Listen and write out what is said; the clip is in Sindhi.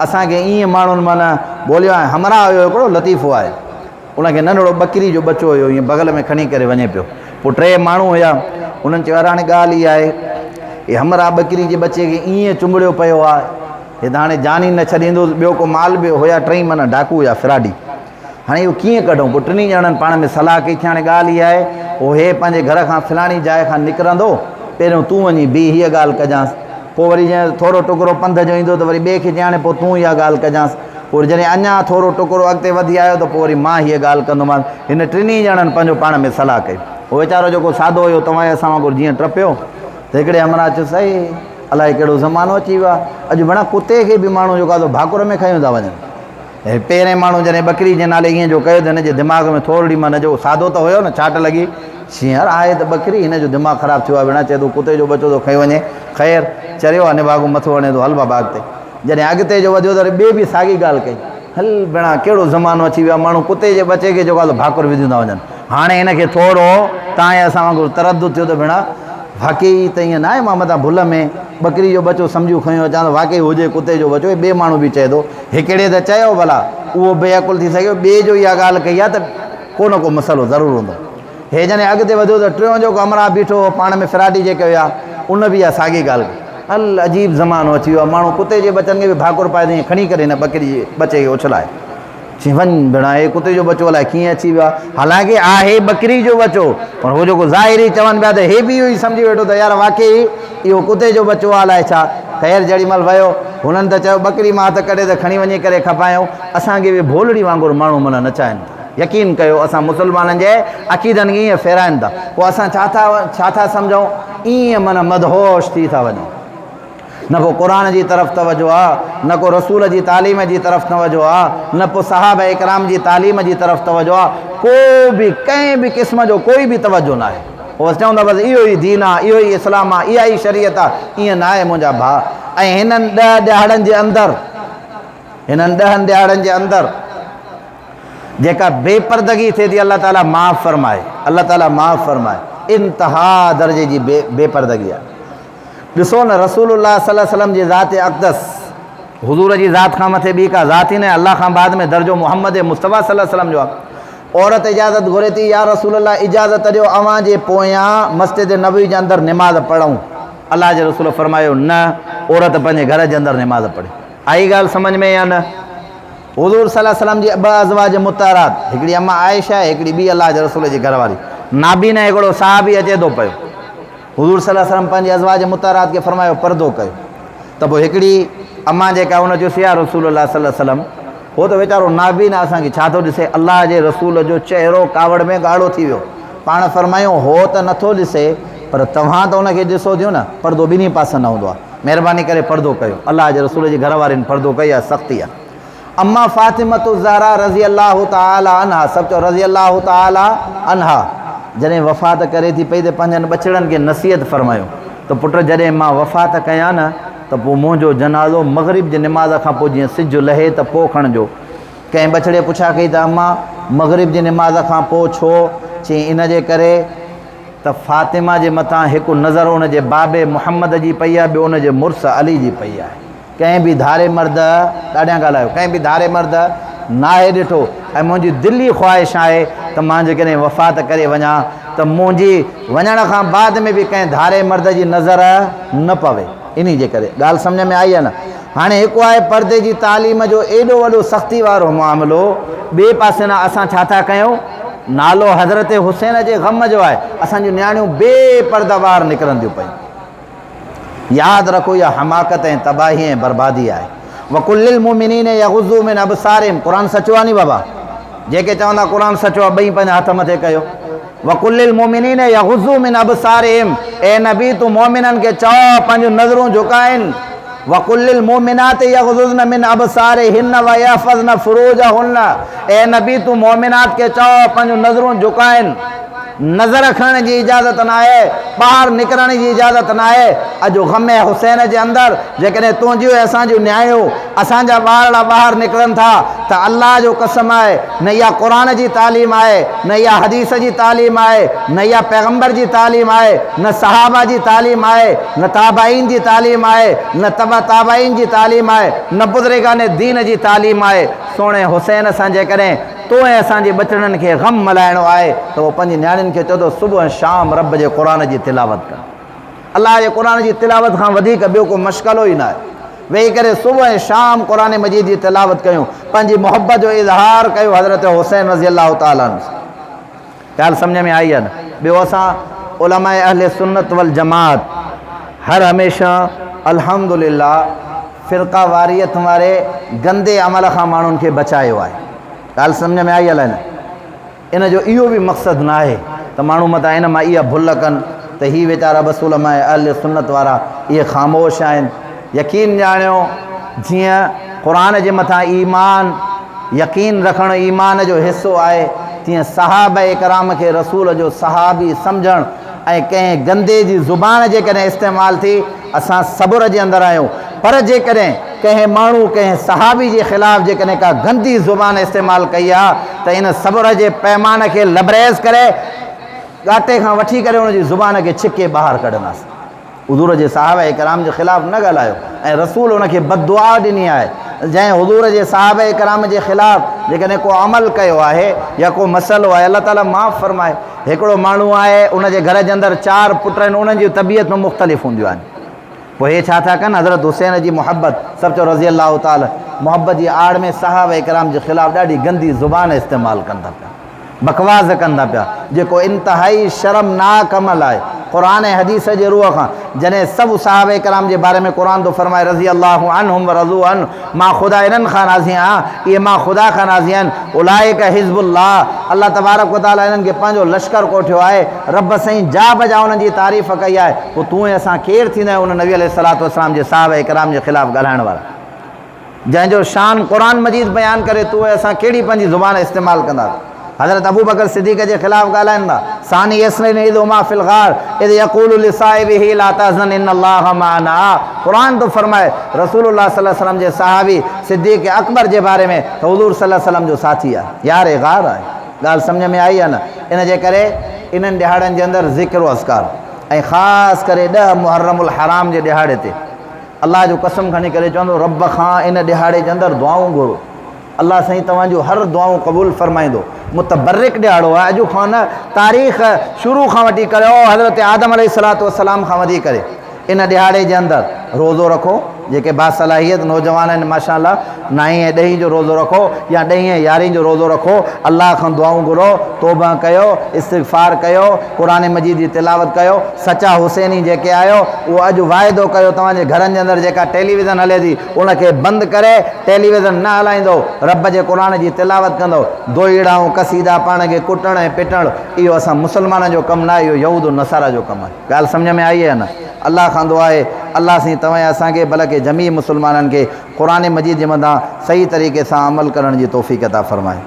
اسان کي ائين ماڻهن معنيٰ ٻوليو آهي. همراهه هيو هڪڙو لطيفو آهي. ان کي ننڍڙو ٻڪري جو ٻچو هيو ائين بغل ۾ کڻي ڪري وڃي پيو. پوء ٽي ماڻهو هيا. انهن چيو يار هاڻي ڳالهه اها آهي هي همراهه ٻڪري جي ٻچي کي ائين چنبڙيو پيو آهي. هي ته هاڻي جان ئي نه ڇڏيندو. ٻيو ڪو مال به هيا ٽئي معنيٰ ڊاڪو هيا فراڊي. هاڻي اهو ڪيئن ڪڍون؟ پوء ٽنهي ڄڻن پاڻ ۾ صلاح ڪئي ٿي هاڻي ڳالهه اها آهي هو هي پنهنجي گهر کان فلاڻي جاء کان نڪرندو پهريون تون وڃي بيهه هيء ڳالهه ڪجانس. پوء وري جڏهن ٿورو ٽڪرو پنڌ جو ايندو ته وري ٻئي کي چيائين پوء تون اها ڳالهه ڪجانس. پوء وري جڏهن اڃا ٿورو ٽڪرو اڳتي وڌي آيو ته پوء وري مان هيء ڳالهه ڪندومانس. هن ٽنهي ڄڻن پنهنجو پاڻ ۾ صلاح ڪئي. هو ويچارو جيڪو سادو هيو توهان ۽ اسان وانگر جيئن ٽپيو ته هڪڙي همراهه چيس اي الائي ڪهڙو زمانو اچي ويو آهي. اڄ ڀڻا ڪتي کي به ماڻهو جيڪو آهي سو ڀاڪر ۾ کنيو ٿا وڃن. هي پهرين ماڻهو جڏهن ٻڪري جي نالي ائين جو ڪيو ته هن جي دماغ ۾ ٿورڙي معنيٰ جو سادو ته هيو نه ڇاٽ لڳي. شينهر آهي ته ٻڪري، هن جو دماغ خراب ٿيو آهي ڀيڻا چئي ٿو ڪتي جو ٻچو ٿو کڻي وڃي. خير چريو آهي نڀاڳو مٿو هڻي ٿو هل بابا اڳتي. جڏهن اڳتي جو وڌيو ته وري ٻئي به ساڳي ڳالهه ڪئي. هل ڀيڻا ڪهڙو زمانو اچي ويو آهي ماڻهو ڪتي جي ٻچي کي جيڪو آهي سو ڀاڪر وڌيون ٿا وڃن. هاڻي هن کي ٿورو تان ۽ اسان وانگر تردد ٿيو ته ڀيڻا واقعي ته ائين ناهي مان متان ڀل ۾ ٻڪري جو ٻچو سمجهي کنيو اچان ته واقعي هجي ڪتي جو ٻچو. هي ٻئي ماڻهو به چئي ٿو. هڪڙي ته چيو ڀلا اهو بي عقل ٿي سگهيو ٻئي جو اها ڳالهه ڪئي آهي ته ڪو نه ڪو مسئلو ضرور هوندو. هي جڏهن اڳتي وڌيو ته ٽيون جيڪو همراهه بيٺو هو پاڻ ۾ فراڊي جيڪي هيا ان به اها ساڳي ڳالهه ڪئي. ال عجيب زمانو اچي ويو آهي ماڻهو ڪتي جي ٻچن کي به ڀاڪر پائي ته ائين کڻي ڪري هن ٻڪري جي ٻچي کي اڇلائي. چي وڃ ڀيڻا هي ڪتي جو ٻچو الائي ڪيئن اچي ويو آهي. حالانڪه آهي ٻڪري جو ٻچو پر هو جيڪو ظاهري چون پيا ته هي به اهو ئي سمجهي ويٺو ته يار واقعي اهو ڪتي جو ٻچو آهي الائي ڇا. خير جهڙي مهل ويو هنن ته چيو ٻڪري مان هٿ ڪڍي ته کڻي وڃي ڪري کپايائون. اسان کي به ڀولڙي وانگر ماڻهو معنيٰ نچائن ٿا. يقين ڪيو اسان مسلمانن جي عقيدن کي ائين ڦيرائن ٿا پوء اسان ڇا ٿا ڇا ٿا سمجهون ائين معنيٰ مدهوش ٿي ٿا وڃون. نه ڪو قرآن جي طرف توجه آ، نه ڪو رسول جي تعليم جي طرف توجه آ، نه پوء صحابه اڪرام جي تعليم جي طرف توجه آ، ڪو به ڪنهن به قسم جو ڪوئي به توجه ناهي. هو بس چون ٿا بس اهو ئي دين آ، اهو ئي اسلام آ، اها ئي شريعت آ، ائين ناهي منهنجا ڀاء. ۽ هنن ڏهه ڏهاڙن جي اندر، هنن ڏهن ڏهاڙن جي اندر جيڪا بي پردگي ٿئي ٿي الله تعالي معاف فرمائي، الله تعالي معاف فرمائي، انتها درجي جي بي پردگي آ. ڏسو نه رسول الله صلي الله عليه وسلم جي ذات اقدس، حضور جي ذات کان مٿي ٻي ڪا ذات ئي ناهي، الله کان بعد ۾ درجو محمد مصطفيٰ صلي الله عليه وسلم جو آهي. عورت اجازت گهري ٿي، يا رسول الله اجازت ڏيو اوهان جي پويان مسجد نبوي جي اندر نماز پڙهون. الله جي رسول فرمايو، نه، عورت پنهنجي گهر جي اندر نماز پڙهي. آئي ڳالهه سمجهه ۾ يا نه؟ حضور صلي الله عليه وسلم جي ٻه ازواج مطهرات، هڪڙي اما عائشه هڪڙي ٻي الله جي رسول جي گهر واري. نابينا هڪڙو صحابي اچي ٿو پيو. حضور صلي الله عليه وسلم پنهنجي ازواج مطهرات کي فرمايو پردو ڪيو ته پوء هڪڙي امان جيڪا ان چيس يا رسول الله صلي الله عليه وسلم هو ته ويچارو نابين آهي اسان کي ڇا ٿو ڏسي الله جي رسول جو چهرو ڪاوڙ ۾ ڳاڙهو ٿي ويو پاڻ فرمايو هو ته نٿو ڏسي پر توهان ته ان کي ڏسو ٿيو نه پردو ٻنهي پاسن نه هوندو آهي مهرباني ڪري پردو ڪيو الله جي رسول جي گهر وارين پردو ڪئي آهي سختي آهي اما فاطمة الزهراء رضي الله تعالٰي عنها، سڀ چئو رضي الله تعالٰي عنها، جڏهن وفات ڪري ٿي پئي ته پنهنجن ٻچڙن کي نصيحت فرمايو ته پٽ جڏهن مان وفات ڪيان نه ته پوء منهنجو جنازو مغرب جي نماز کان پوء جيئن سج لهي ته پوء کڻجو. ڪنهن ٻچڙي پڇا ڪئي ته اما مغرب جي نماز کان پوء ڇو؟ چيائين ان جي ڪري ته فاطمه جي مٿان هڪ نظر ان جي بابي محمد جي پئي آهي ٻيو ان جي مڙس علي جي پئي آهي. ڪنهن به ڌاري مرد، ڏاڍيان ڳالهايو، ڪنهن به ڌاري مرد ناهي ڏٺو ۽ منهنجي دلي خواهش آهي ته مان جيڪڏهن وفات ڪري وڃان ته منهنجي وڃڻ کان بعد ۾ به ڪنهن ڌاري مرد جي نظر نه پوي. انهي جي ڪري. ڳالهه سمجهه ۾ آئي يا نه؟ هاڻي هڪ آهي پردي جي تعليم جو ايڏو وڏو سختي وارو معاملو، ٻئي پاسي نه اسان ڇا ٿا ڪيون؟ نالو حضرت حسين جي غم جو آهي، اسان جون نياڻيون بي پرده ٻاهر نڪرنديون پيون. ياد رکو اها حماقت ۽ تباهي ۽ بربادي آهي. وقل للمؤمنين يغضوا من ابصارهم قرآن سچو آهي ني بابا جيڪي چوندا قرآن سچو آهي ٻئي پنهنجا هٿ مٿي ڪيو. وقل للمؤمنين يغضوا من ابصارهم اي نبي تون مؤمنن کي چئو پنهنجون نظرون جهڪائن. وقل للمؤمنات يغضضن من ابصارهن ويحفظن فروجهن اي نبي تون مؤمنات کي چئو پنهنجون نظرون جهڪائن. نظر کڻڻ جي اجازت ناهي، ٻاهر نڪرڻ جي اجازت ناهي، اڄ غم حسين جي اندر جيڪڏهن تنهنجيون ۽ اسان جون نياڻيون، اسان جا ٻارڙا ٻاهر نڪرن ٿا ته الله جو قسم آهي نه اها قرآن جي تعليم آهي، نه اها حديث جي تعليم آهي، نه اها پيغمبر جي تعليم آهي، نه صحابه جي تعليم آهي، نه تابعين جي تعليم آهي، نه تبع. تبع تابعين جي تعليم آهي، نه بزرگان دين جي تعليم آهي. سهڻي حسين سان جيڪڏهن تو ۽ اسان جي ٻچڙن کي غم ملهائڻو آهي ته پوء پنهنجي نياڻين کي چئو ته صبح ۽ شام رب جي قرآن جي تلاوت ڪن. الله جي قرآن جي تلاوت کان وڌيڪ ٻيو ڪو مشغلو ئي ناهي. ويهي ڪري صبح ۽ شام قرآن مجيد جي تلاوت ڪيون، پنهنجي محبت جو اظهار ڪيو حضرت حسين رضي الله تعالٰي عنه سان. ڳالهه سمجهه ۾ آئي يا نه؟ ٻيو اسان علماء اهل سنت والجماعت هر هميشه الحمد لله فرقه واريت واري گندي عمل کان ماڻهن کي بچايو آهي. ڳالهه سمجهه ۾ آئي الائي نه؟ ان جو اهو به مقصد ناهي ته ماڻهو متان ان مان اها ڀل ڪن ته هي ويچارا بس علماء اهل سنت وارا اهي خاموش آهن. يقين ڄاڻيو جيئن قرآن جي مٿان ايمان، يقين رکڻ ايمان جو حصو آهي، تيئن صحابه ڪرام کي رسول جو صحابي سمجهڻ ۽ ڪنهن گندي جي زبان جيڪڏهن استعمال ٿي، اسان صبر جي اندر آهيون، پر جيڪڏهن ڪنهن ماڻهو ڪنهن صحابي جي خلاف جيڪڏهن ڪا گندي زبان استعمال ڪئي آهي ته ان صبر جي پيمان کي لبريز ڪري ڳاٽي کان وٺي ڪري ان جي زبان کي ڇڪي ٻاهر ڪڍنداسين. حضور جي صحابه ڪرام جي خلاف نه ڳالهايو ۽ رسول ان کي بد دعا ڏني آهي جنهن حضور جي صحابه ڪرام جي خلاف جيڪڏهن ڪو عمل ڪيو آهي يا ڪو مسئلو آهي الله تعالي معاف فرمائي هڪڙو ماڻهو آهي ان جي گهر جي اندر چار پٽ آهن انهن جون طبيعتون مختلف هونديون آهن پوء هي ڇا ٿا ڪن حضرت حسين جي محبت سڀ چئو رضي الله تعالي محبت جي آڙ ۾ صحابه ڪرام جي خلاف ڏاڍي گندي زبان استعمال ڪن ٿا پيا بڪواس ڪن ٿا پيا جيڪو انتهائي شرمناڪ عمل آهي قرآن ۽ حديث جي روح کان جڏهن سڀ صحابه ڪرام جي باري ۾ قرآن ٿو فرمائي رضي الله عنهم ورضو عنه مان خدا انهن کان راضي آهيان اهي مان خدا کان راضي آهن اولئڪ حزب الله الله تبارڪ وتعالي انهن کي پنهنجو لشڪر ڪوٺيو آهي رب سائين جا بجا انهن جي تعريف ڪئي آهي پوء تون ۽ اسان ڪير ٿيندا آهيون ان نبي عليه الصلوة والسلام جي صحابه ڪرام جي خلاف ڳالهائڻ وارا جنهن جو شان قرآن مجيد بيان ڪري ٿو ۽ اسان ڪهڙي پنهنجي زبان استعمال ڪنداسين. حضرت ابوبڪر صديق جي خلاف ڳالهائن ٿا، ثاني اثنين اذ هما في الغار اذ يقول لصاحبه لا تحزن ان الله معنا قرآن ٿو فرمائي رسول الله صلي الله عليه وسلم جي صحابي صديق اڪبر جي باري ۾ ته حضور صلي الله عليه وسلم جو ساٿي آهي يار غار آهي ڳالهه سمجهه ۾ آئي يا نه ان جي ڪري انهن ڏهاڙن جي اندر ذڪر و اذڪار ۽ خاص ڪري ڏهه محرم الحرام جي ڏهاڙي تي الله جو قسم کڻي ڪري چوندو رب کان ان ڏهاڙي جي اندر دعائون گهرو الله سائين توهان جون هر دعائون قبول فرمائيندو متبرڪ ڏهاڙو آهي اڄ کان نه تاريخ شروع کان وٺي ڪري او حضرت آدم عليه الصلوة والسلام کان وٺي ڪري ان ڏهاڙي جي اندر روزو رکو جيڪي باصلاحيت نوجوان آهن ماشاء الله نائين ۽ ڏهين جو روزو رکو يا ڏهين ۽ يارهين جو روزو رکو، الله کان دعائون گهرو، توبه ڪيو، استغفار ڪيو، قرآن مجيد جي تلاوت ڪيو، سچا حسيني جيڪي آهيو اهو اڄ واعدو ڪيو توهان جي گهرن جي اندر جيڪا ٽيليويزن هلي ٿي ان کي بند ڪري ٽيليويزن نه هلائيندو، رب جي قرآن جي تلاوت ڪندو، دوهيڙا ۽ قصيدا پاڻ کي ڪٽڻ ۽ پٽڻ اهو اسان مسلمانن جو ڪم ناهي اهو يهود و نصارا جو ڪم آهي. ڳالهه سمجهه ۾ آئي يا نه؟ الله کان دعا آهي الله سائين توهان ۽ اسان کي بلڪه جميع مسلمانن کي قرآن مجيد جي مٿان صحيح طريقي سان عمل ڪرڻ جي توفيق عطا فرمائي.